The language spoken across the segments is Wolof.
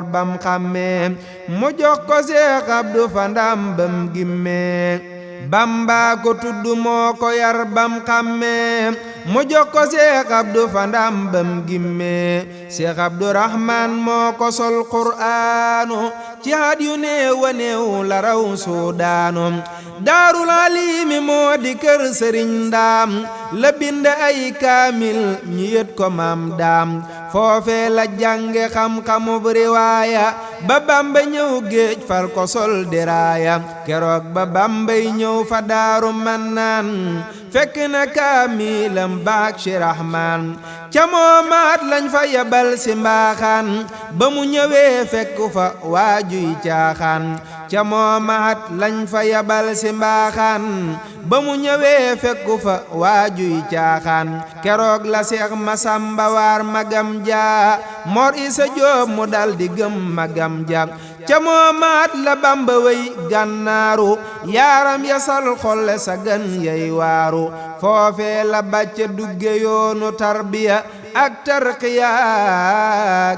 yar bam xàmmee mu jox ko Seex Abdu Fandam bam gimmee Bamba ko tudd moo ko yar bam xàmmee mu jox ko Seex Abdu Fandam bam gimmee Seex Abdu Rahmaan moo ko sol Qur'aanu ci at yu néew a néew la raw Suudaanu Daarul Alimi moo di kër Sëriñ Ndaam la bind ay kaamil ñu yët ko Maam Daam foofe la jànge xam-xamub riwaaya ba Bamba ñëw géej fal ko sol diraaya keroog ba Bambay ñëw fa Daaru Mannaan fekk na kaamilam baak ci Rahmaan ca moomaat lañ fa yabal si mbaaxaan ba mu ñëwee fekk fa waajuy caaxaan ca moomaat lañ fa yabal si mbaaxaan ba mu ñëwee fekk fa waajuy caaxaan keroog la Seex Masamba Waar magam ja Mor Isa Joob mu dal di gëm magam ja ca moomaat la Bamba wey gànnaaru yaaram yasal xolle sa gan yey waaru foofe la bàcca dugge yoonu tarbiya ak tarqiya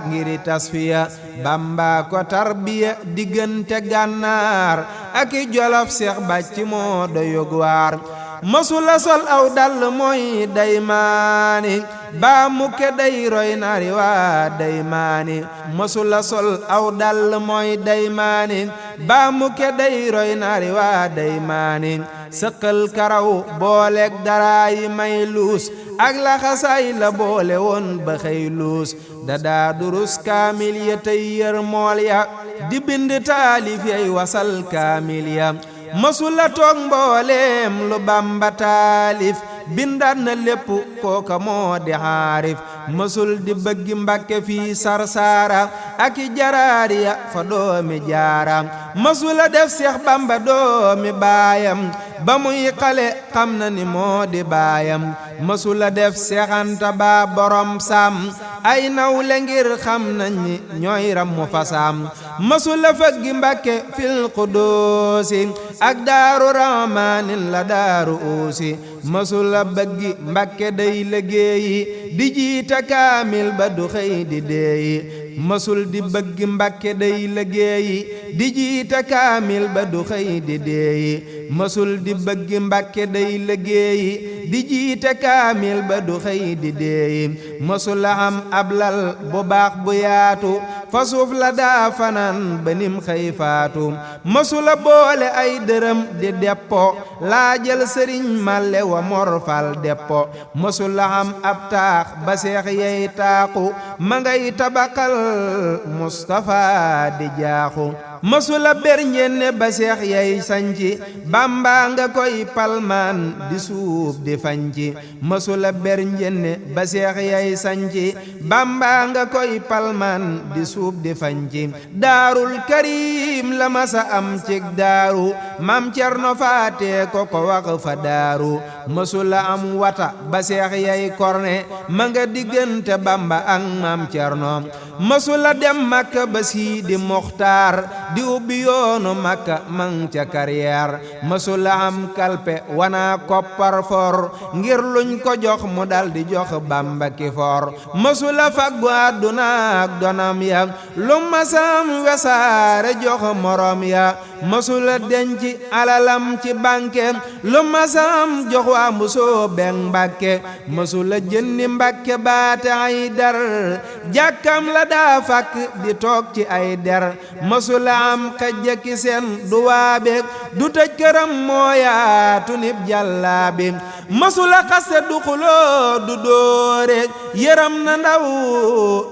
ngiri tasfiya Bamba ko tarbiya diggante gànnaar ak i Jolof Seex bàcc moo doyug waar masula sol aw dall mooy daymaani baa mukke day roy naari waa daymaani masula sol aw dall mooy daymaani baa mukke day roy naari waa daymaani sëqal karaw booleeg daraayi may luus ak laxasaay la boole woon ba xëy luus dadaa durus kaamil ya tey yër mool ya di bind taalif yay wasal kaamil ya masula toog mbooleem lu Bamba taalif bindaat na lépp kooka moo di xaarif masul di bëggi Mbàkke fii Sarsaara ak i jaraariya fa doomi jaara masula def Seex Bamba doomi baayam ba muy xale xam na ni moo di baayam masula def Seex Anta Ba borom Saam ay nawle ngir xam nañ ni ñooy rammu fasaam masula fëggi Mbàkke fil Quduusi ak Daaru Rahmaanin la Daaru Uusi masula bëggi Mbàkke day liggéeyi di jiite kaamil ba du xëy di deeyi masul di bëggi Mbàkke day liggéeyi di jiite kaamil ba du xëy di deeyi masul di bëggi Mbàkke day liggéeyi di jiite kaamil ba du xëy di deeyi masula am ablal bu baax bu yaatu fa suuf la daa fanaan ba nim xëy faatu masula boole ay dërëm di deppo laa jël Sëriñ Màlle wa morfal deppo masula am ab taax ba seex yey taaxu ma ngay tabakal Mustafa di jaaxu masula ber njenne ba seex yey sanci Bamba nga koy palmaan di suub di fanci masula ber njenne ba seex yey sanci Bamba nga koy palmaan di suub di fanci Daarul Karim la masa am cig daaru Maam Cerno Faate ko wax fa daaru masula am wata ba seex yey korne ma nga diggante Bamba ak Maam Cerno masula dem Makka ba Sidi Muxtaar di ubbi yoonu Makka mang ca carrière masula am kalpe wana koppar for ngir luñ ko jox mu dal di jox Bamba ki for masula faggu àdduna ak donam ya lu masam wesaare jox morom ya masula denc alalam ci banque lu masam jox waa Mbusoo beng Mbàkke masula jëndi Mbàkke baate ay dar jàkkam la daa fakk di toog ci ay der masula am xejja ki seen du waabe du tëj këram mooyaatu nib jàllaabi masula xaste du xuloo du dóore yëram na ndaw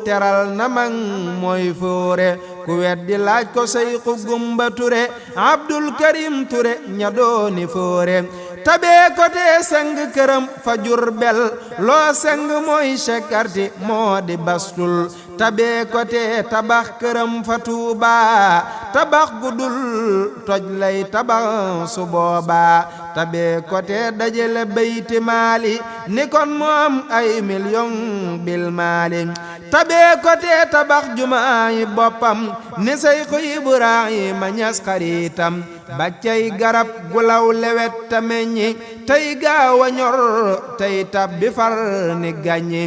teral na mag mooy fóore ku weddi laaj ko Seyxu Gumba Ture Abdul Karim Ture ña dooni fóore tabee ko tee seng këram fa Jurbel loo seng mooy sekkarti moo di bastul tabee ko tee tabax këram fa Tuuba tabax gudul toj lay tabax su booba tabee ko tee dajale bayti maali ni kon mu am ay million bil maali tabee ko tee tabax jumaay boppam ni Seyxu Ibrahima Ñas xaritam baccay garab gulaw lewet ta meññi tey gaaw a ñor tey tabbi far ni gàññi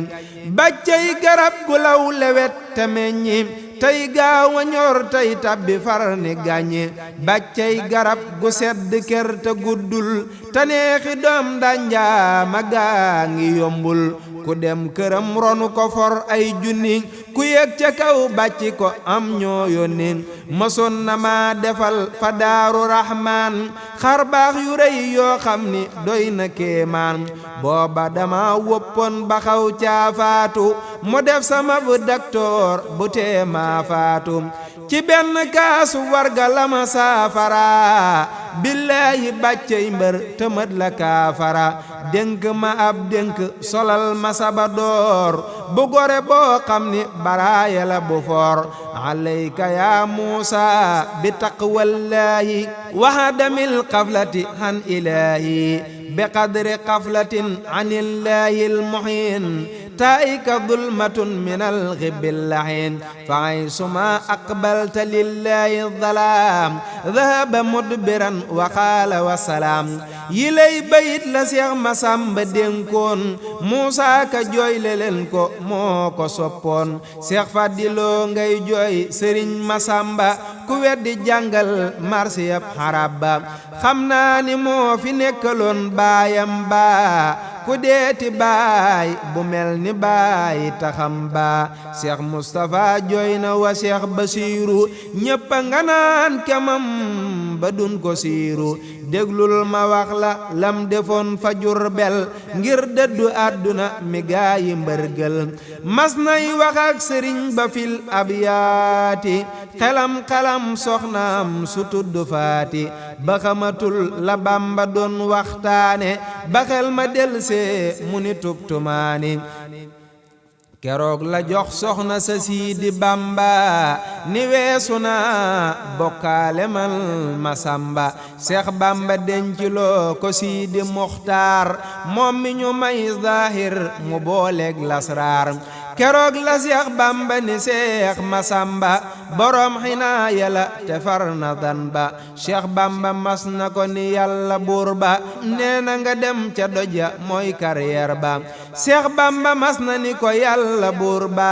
baccay garab gulaw lewet ta meññi tey gaaw a ñor tey tabbi far ni gàññe bàccey garab gu sedd kër te guddul te neexi doom danjaama gaa ngi yombul ku dem këram ronu ko for ay junni ku yëg ca kaw bàcci ko am ñoo yónni mësoon na ma defal fa daaru rahmaan xar baax yu rëy yoo xam ni doy na kéemaan booba dama woppoon ba xaw caafaatu mu def sama bu daktoor bu tee maa faatu ci benn kaasu warga la ma saafara billaahi bàccey mbër tëmët la kaafara dénk ma ab dénk solal ma saba door bu gore boo xam ni baraaya la bu foor alayka ya Muusa bi taqwallaahi wahadamil xaflati han ilaahi bi qadri xaflatin anillaahi almuhin taa'ika zulmatun minal ghibbil lahin fa aysuma aqbalta lillahi dhalaam dhahaba mudbiran wa qaala wa salaam yilay bayit la Seex Masamba dénkoon Muusaa ka jooyle leen ko moo ko soppoon Seex Fadiloo ngay jooy Sëriñ Masamba ku weddi jàngal marsiyab xarab ba xam naa ni moo fi nekkaloon baayam ba ku deeti baay bu mel ni baay taxam ba Cheikh Moustapha jooy na wa Cheikh Basiiru ñépp a nga naan kemam ba dun ko siiru déglul ma wax la lam defoon fa Jurbel ngir dëddu àdduna mi gaayi mbërgël mas nay wax ak sëriñ ba fil abyaati xelam soxnaam su tudd faati ba xamatul la Bamba doon waxtaane ba xel ma delsee mu ni tubtumaani keroog la jox soxna sa Siidi Bamba ni weesu na bokkaale mal Masamba Seex Bamba denciloo ko Siidi Muxtaar moom mi ñu may zahir mu booleeg lasraar keroog la Seex Bamba ni Seex Masamba borom xinaaya la te far na dan ba Seex Bamba mas na ko ni yàlla buur ba nee na nga dem ca doja mooy carrière ba Seex Bamba mas na ni ko yàlla buur ba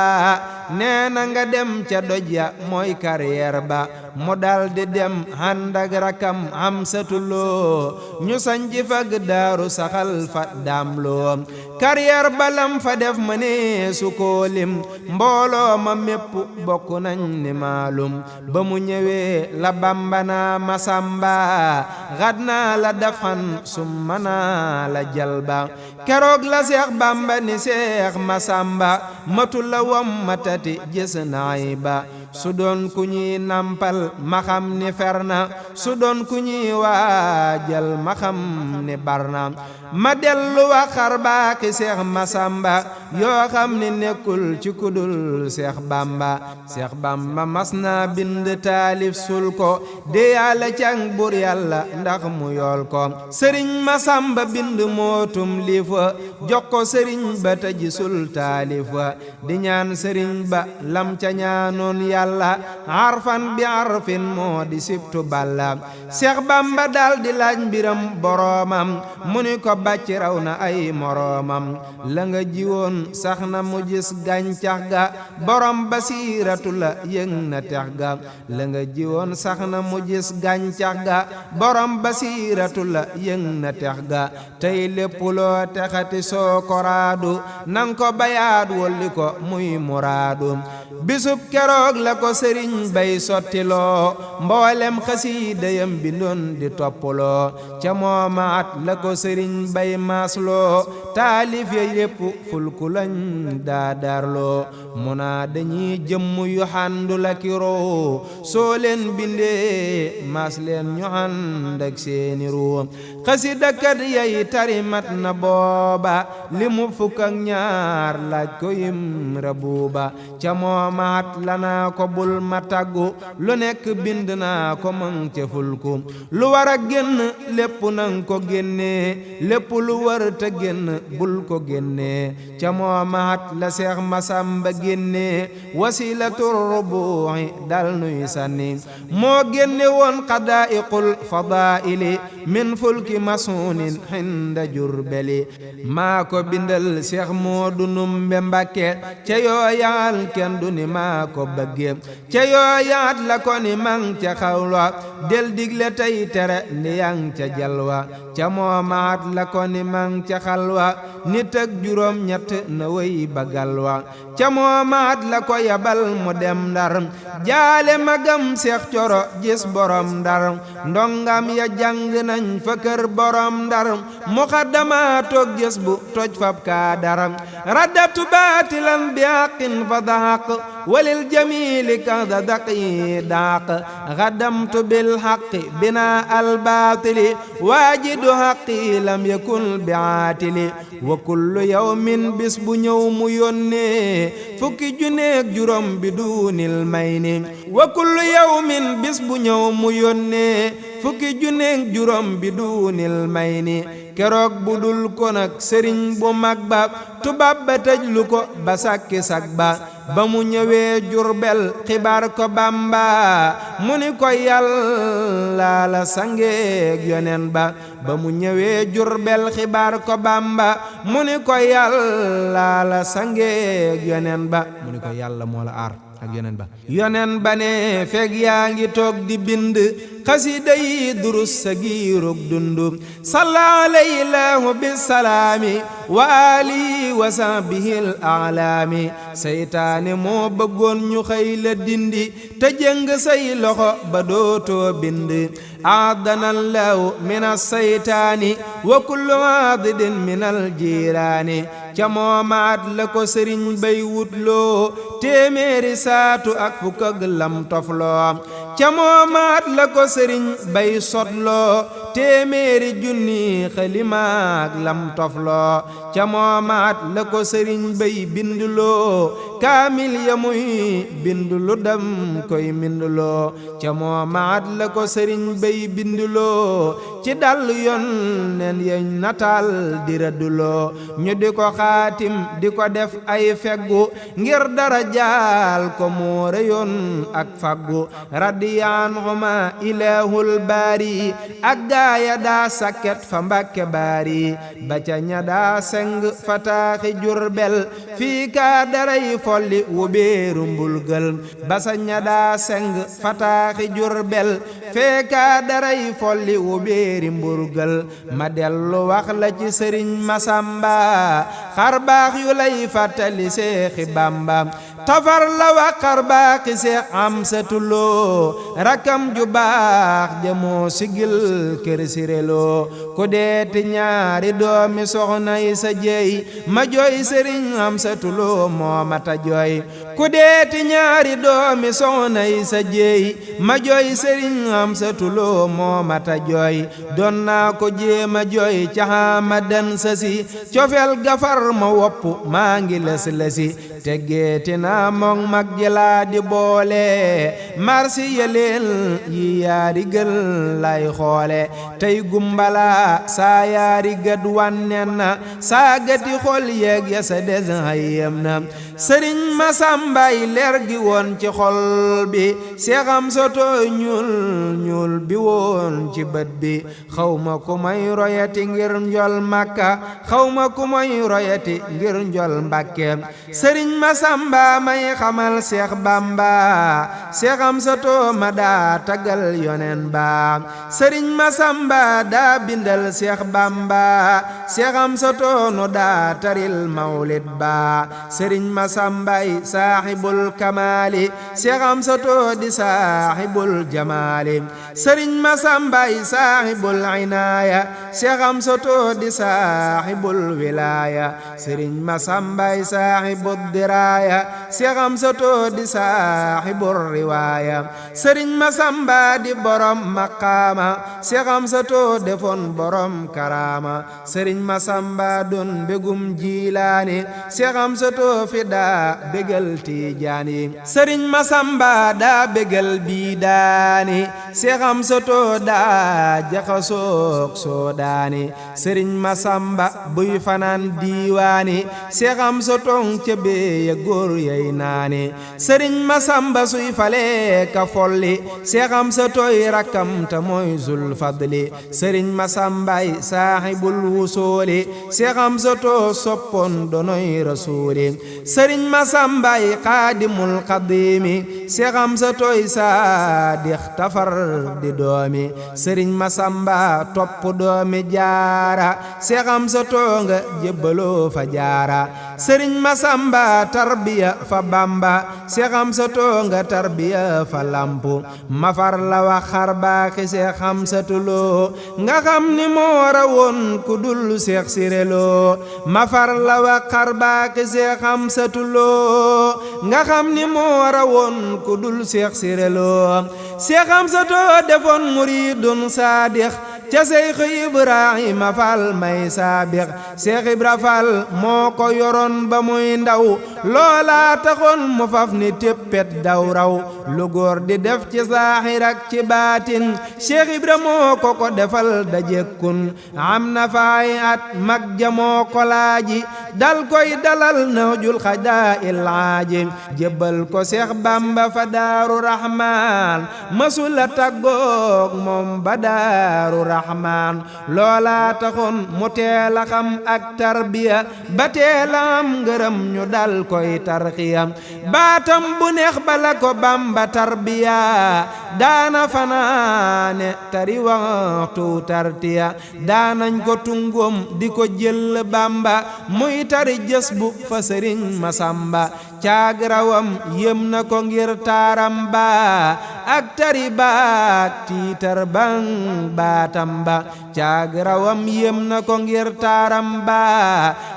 nee na nga dem ca doja mooy carrière ba mu dal di dem ànd ak rakam Amsatuloo ñu sanji fag daaru saxal fa daamloo carrière ba lam fa def ma ne su ko lim mbooloo ma mépp bokk nañ ni maalum ba mu ñëwee la Bamba naa Masamba xad naa la dafan summa naa la jalba keroog la Seex Bamba ni Seex Masamba matu la wam matati gis naay ba su doon ku ñuy nampal ma xam ni fer na su doon ku ñuy waajal ma xam ni bar na ma dellu wax xar baaki Seex Masamba yoo xam ni nekkul ci kudul Seex Bamba Seex Bamba mas na bind taalif sul ko de yàlla cang bur yàlla ndax mu yool ko Sëriñ Masamba bind mootum liifa jox ko sëriñ ba te gisul taalifa di ñaan sëriñ ba lam ca ñaanoon yàlla arfan bi arfin moo di sibtu balla Seex Bamba dal di laaj mbiram boroomam mu ni ko bàcc raw na ay moroomam la nga jiwoon sax na mu gis gàncax ga borom basiiratu la yëg na tex ga la nga jiwoon sax na mu gis gàncax ga borom basiiratu la yëg na tex ga tey lépp loo texati soo ko raadu nang ko bayaat wolli ko muy muraadu bisub keroog la ko sëriñ bay sottiloo mboolem xasiida yam bindoon di toppaloo ca moomaat la ko sëriñ bay maasloo taalif ya yépp fulku lañ daadarloo mu naa dañuy jëmm yu xàndu la kiroo soo leen bindee maas leen ñu ànd ak seeni ruu xasida kat yay tari mat na booba li mu fukk ak ñaar laaj ko yim rabuuba ca moomaat lanaa ko bul ma tàggu lu nekk bind naa ko mang ca fulku lu war a génn lépp nang ko génnee lépp lu war te génn bul ko génnee ca moomaat la Seex Masamba génnee wasilatu rubuhi dal nuy sanni moo génne woon xadaa'iqul fadaa'ili min fulki masuunin hinda Jurbeli maa ko bindal Seex Moodu Numbe Mbàkke ca yooyaal kenn du ni maa ko bëgge ca yooyaat la ko ni mang ca xawla del digle tey tere ni yang ca jalwa ca moomaat la ko ni mang ca xalwa nit ak juróom ñett na wéy bagalwa ca moomaat la ko yabal mu dem Ndar jaale magam Seex Coro gis borom Ndar ndongam ya jàng nañ fa kër borom Ndar muqaddama toog gis bu toj fab kaa daram raddatu baatilan bi haqqin fa dahaq walil jamili kada daqi daaq xaddamtu bil haqqi bina al baatili waajidu haqqi lam yakun bi aatili wa kullu yawmin bis bu ñëw mu yónnee fukki juneeg juróom bi duunil may ni wa kullu yawmin bis bu ñëw mu yónnee fukki juneeg juróom bi duunil may ni keroog bu dul ko nag sëriñ bu mag ba tubaab ba tëj lu ko ba sàkki sak ba mu ñëwee Jurbel xibaar ko Bamba mu ni ko Yàlla la sangeeg yonen ba mu ñëwee Jurbel xibaar ko Bamba mu ni ko Yàlla la sangeeg yonen ba mu ni ko yàlla moo la aar ak yonen ba ne fekk yaa ngi toog di bind xasida yi durus sa giirug dundu salla alayhi lahu bisalaami wa alihi wa sahbihil a'laami seytaane moo bëggoon ñu xëy la dindi te jëng say loxo ba dootoo bind aadana allahu min as-seytaani wa kullu aadidin min al-jiiraani ca moomaat la ko sëriñ bay wutloo téeméeri saatu ak fukk ak lam tofloo ca moomaat la ko sëriñ bay sotloo téeméeri junni xalimaak lam tofloo ca moomaat la ko sëriñ bay binduloo kaamil ya muy bindulu dam koy minduloo ca moomaat la ko sëriñ bay binduloo ci dal yonnen yañ nataal di rëdduloo ñu di ko xaatim di ko def ay feggu ngir dara jaal ko moo reyoon ak faggu radiyanhuma ilahul baari ak gaaya daa sakket fa Mbàkke baari ba ca ña daa seng fa taaxi Jurbel fii kaa daray folli wu beeru mbulgël ba sa ña daa seng fa taaxi Jurbel fee kaa daray folli wu beeri mbulgël ma dellu wax la ci sëriñ Masamba xar baax yu lay fàttali Seexi Bamba tafar la wax xar baaxi Seex Amsatu Lo rakam ju baax jamoo sigil kër siréloo ku deeti ñaari doomi soxna yi sa jeey ma jooy sëriñ Amsatu Lo moo mata jooy ku deeti ñaari doomi soxna yi sa jeey ma jooy sëriñ Amsatu Lo moo mata jooy doon naa ko jéema jooy caxaamadan sa si cofeel gafar ma wopp maa ngi lës-lësi teggeeti naa moom mag jëlaa di boole marsi yeleen yi yaari gël lay xoole tey gumbala saa yaari gët wannen na saa gëti xol yeeg ya sa des hayem na sëriñ Masambay leer gi woon ci xol bi Seex Amsatu ñuul bi woon ci bët bi xawma ku may royati ngir njol Makka xawma ku may royati ngir njol Mbàkke sëriñ Masamba may xamal Seex Bamba Seex Amsatu ma daa taggal yonen ba sëriñ Masamba daa bindal Seex Bamba Seex Amsatu no daa taril mawlid ba sëriñ Masambay saaxibul kamaali Seex Amsatu di saaxibul jamaali sëriñ Masambay saaxibul inaaya Seex Amsatu di saaxibul wilaaya sëriñ Masambay saaxibul diraaya Seex Amsatu di saaxibul riwaaya sëriñ Masamba di borom maqaama Seex Amsatu defoon borom karaama sëriñ Masamba doon mbégum jilaani Seex Amsatu fi daa bégal tijaani sëriñ Masamba daa bégal bidaani Seex Amsatu daa jaxasoog soodaani sëriñ Masamba buy fanaan diiwaani Seex Amsatu ca bee ya góor yay naani sëriñ Masamba suy fale ka folli Seex Amsatu rakkam ta mooy zul fadli sëriñ Masambay saaxibul wusooli Seex Amsatu soppoon donoy rasuuli sëriñ Masambay xaadimul xadimi seexam sa tooy saadix tafar di doomi sëriñ Masamba topp doomi jaara seexam sa toonga jébbaloo fa jaara sëriñ Masamba tarbiya fa Bamba seexam sa toonga tarbiya fa lampu mafar la wax xar baaxi seexam sa tuloo nga xam ni moo rawoon ku dul seex sireloo mafar la wax xar baaxi seexam sa tuloo nga xam ni moo rawoon ku dul seex sireloo seexam sa too defoon muridun saadix ca Seex Ibrahima Fall may saabix Seex Ibra Fall moo ko yoroon ba muy ndaw loola taxoon mu faf ni téppet daw raw lu góor di def ci saaxir ak ci baatin Seex Ibra moo ko defal da jekkun am na faay at mag ja moo ko laaji dal koy dalal Nahjul Xadaa'il jébbal ko Seex Bamba fa Daaru Rahmaan masula tàggoog moom ba Daaru Rahmaan loola taxoon mu teel a xam ak tarbiya ba teel a am ngërëm ñu dal koy tarxiya baatam bu neex bala ko Bamba tarbiya daana fanaane tari waxtu tartiya daanañ ko tungóom di ko jël Bamba muy tari jës bu fa sëriñ Masamba caagrawam yëm na ko ngir taaram ba ak tari baak tiitar bang baatam ba caagrawam yëm na ko ngir taaram ba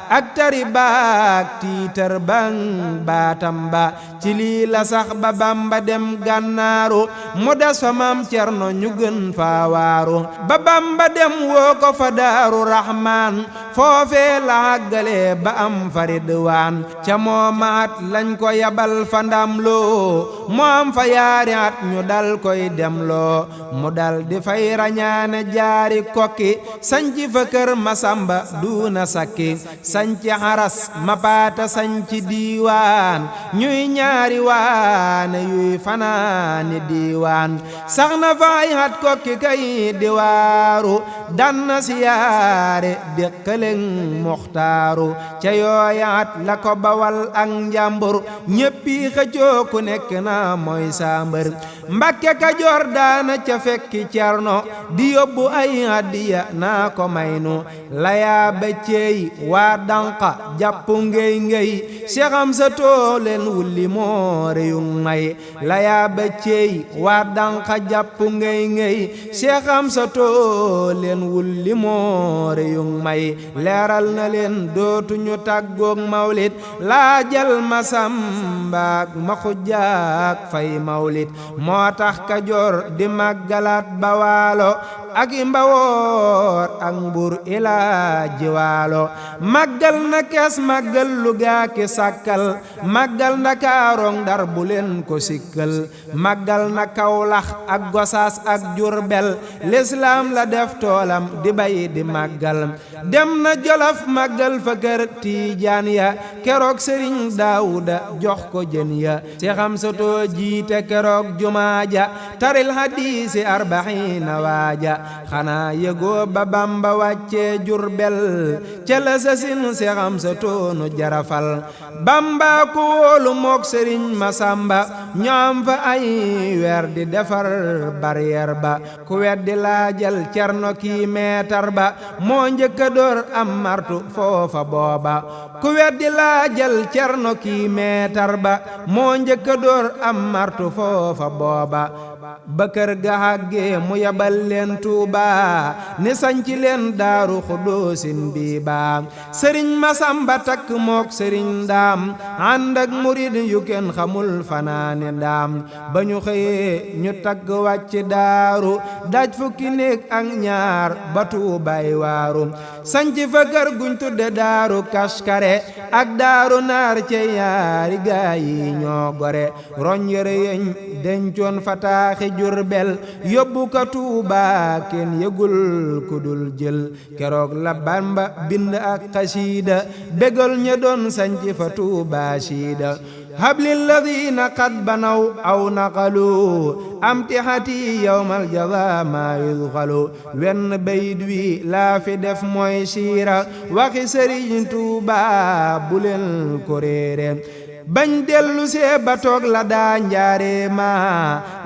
ak tari baak tiitar bang baatam ba ci lii la sax ba Bamba dem gànnaaru mu des fa maam Cerno ñu gën fa waaru ba Bamba dem woo ko fa Daaru Rahmaan foofee la àggale ba am fa ridwaan ca moomaat lañ ko yabal fa ndam loo mu am fa yaari at ñu dal koy dem loo mu dal di fay rañaane jaari kokki sañci fa kër Masamba duuna sakki sañci xaras ma paata sañci diiwaan ñuy ñaari waane yuy fanaani diiwaan sax na fay hat kokki kay diwaaru dan na siyaare déqaleng muxtaaru ca yooyaat la ko bawal ak njàmbur ñéppi xëccoo ku nekk na mooy saambër Mbàkke Kajoor daana ca fekki Cerno di yóbbu ay hadiya naa ko maynu layaa bëcceey waa danqa jàpp ngey ngey seexam sa tooleen wulli moo reyung may layaa bëcceey waa danqa jàpp ngey ngey seexam sa tooleen wulli moo reyung may leeral na leen dootuñu tàggoog mawlid laajal Masamba ma xujjaak fay mawlid moo tax Kajoor di màggalaat Bawaalo ak i Mbawoor ak Mbuur ilaa Jiwaalo màggal na Kees màggal Luga ki Sàkkal màggal Ndakaarong Ndar bu leen ko sikkal màggal na Kawlax ak Gosaas ak Jurbel lislaam la def toolam di bay di màggal dem na Jolof màggal fa kër Tiijaan ya keroog Sëriñ Daawuda jox ko jën ya Seexam sa too jiite keroog jumaa ja taril hadiisi arbaxiina waaja xanaa yëgoo ba Bamba wàccee Jurbel ca la sasin Seexam sa toonu jarafal Bamba ko wóolu mook Sëriñ Masamba ñoom fa ay weer di defar barrière ba ku weddi laajal Cerno kii meetar ba moo njëkka door am martu foofa booba ku weddi laajal Cerno kii meetar ba moo njëkka door am martu foofa booba ba kër ga àggee mu yabal leen Tuuba ni sañci leen Daaru Xudoosin bi baam Sëriñ Masamba takk mook Sëriñ Ndaam ànd ak murid yu kenn xamul fanaane Ndaam ba ñu xëyee ñu tagg wàcc Daaru daj fukki néeg ak ñaar ba Tuubaay waaru sañci fa kër guñ tudde Daaru Kaskare ak Daaru Naar ca yaari gaay yi ñoo gore roñ yëre yeñ dencoon fa taaxi Jurbel yóbbu ko Tuuba kenn yëgul ku dul jël keroog la Bamba bind ak xasiida bégal ña doon sañci fa Tuuba siida hablil ladina qad banaw aw naqalu amtihati yawmal jaza ma yudxalu wenn bayit wi laa fi def mooy siira waxi Sëriñ Tuuba bu leen ko réere bañ dellu see ba toog la daa njaareema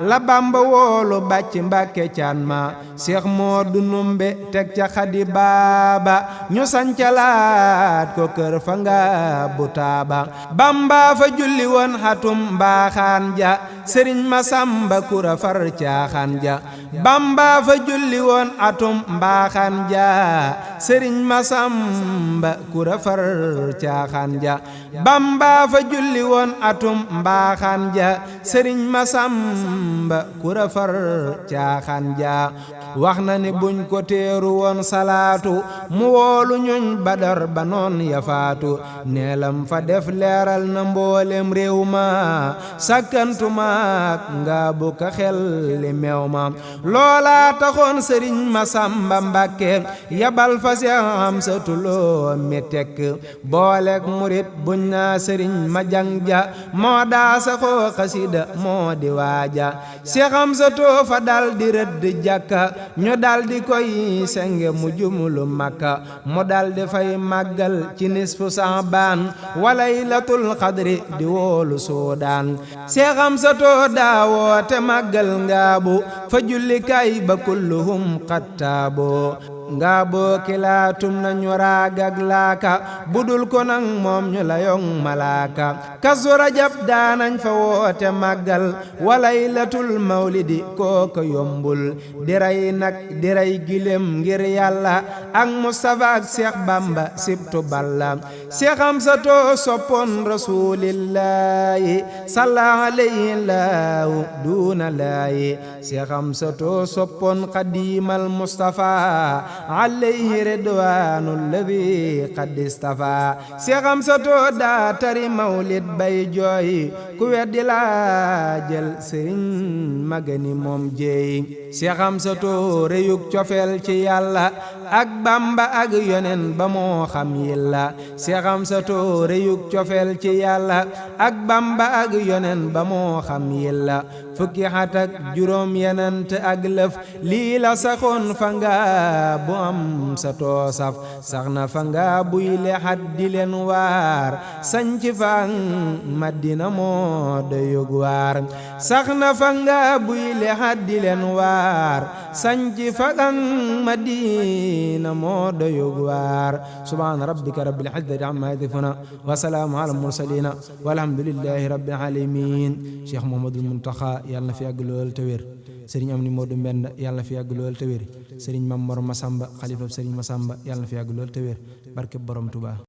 la Bamba woolu bàcc Mbàkke caan ma Seex Moodu Numbe teg ca Xadi Baaba ñu sancalaat ko kër fa nga bu taaba Bamba fa julli woon xatum mbaaxaan ja Sëriñ Masamba Kura far caaxaan ja Bamba fa julli woon atum mbaaxaan ja Sëriñ Masamba Kura far caaxaan ja Bamba fa julli woon atum mbaaxaan ja Sëriñ Masamba Kura far caaxaan ja wax na ni buñ ko teeru woon salaatu mu woolu ñuñ Badar ba noon yafaatu neelam fa def leeral na mboolem réew ma sakkantumaak nga bu ka xel li meew ma loola taxoon Sëriñ Masamba Mbàkke yabal fa Seex Amsatu Lo mi tekk boolek murit buñ naa Sëriñ Majang Ja moo daa saxoo xasida moo di waaja Seex Amsatu fa dal di rëdd jàkka ñu dal di koy senge mu jumulu Makka mu dal di fay màggal ci nisfu Saabaan wa laylatul qadri di woolu Suudaan Seex Amsatu daa woote màggal ngaabu fa jullikaay ba kulluhum qattaabo ngaabo kilaatum nañu raagag laaka budul ko nang moom ñu layong malaaka Kazu Rajab daanañ fa woote màggal wa laylatul mawlidi kooka yombul di rey nag di rey gilem ngir Yàlla ak Mustafa ak Seex Bamba sibtu balla Seex Amsatu soppoon rasuulillaahi salla alayhi laahu duuna laahi Seex Amsatu soppoon xadiimal Mustafa alayhi ridwaanu lladi qad istafa Seex Amsatu daa tari mawlid bay jooy ku weddi laa jël Sëriñ Magani moom jeey Seex Amsatu reyug cofeel ci Yàlla ak Bamba ak yonen ba moo xam yilla Seex Amsatu reyug cofeel ci Yàlla ak Bamba ak yonen ba moo xam yilla fukki at ak juróom yenant ak lëf lii la saxoon fa nga bu am sa too saf sax na fa nga buy lexat di leen waar sañc fa Madina moo doyug waar sax na fa nga buy lexat di leen waar sañc fa Madina moo doyug waar subhaana rabbika rabbil izzati amma yasifuna wa salaamu ala mursalina walhamdulillahi rabbil alamin Cheikh Mouhamadoul Mountakha yàlla na fi yàgg lool te wér Sëriñ Amdi Moodu Mbend yàlla na fi yàgg lool te wér Sëriñ Mamor Masamba xalifa Sëriñ Masamba yàlla na fi yàgg lool te wér barke borom Tuubaa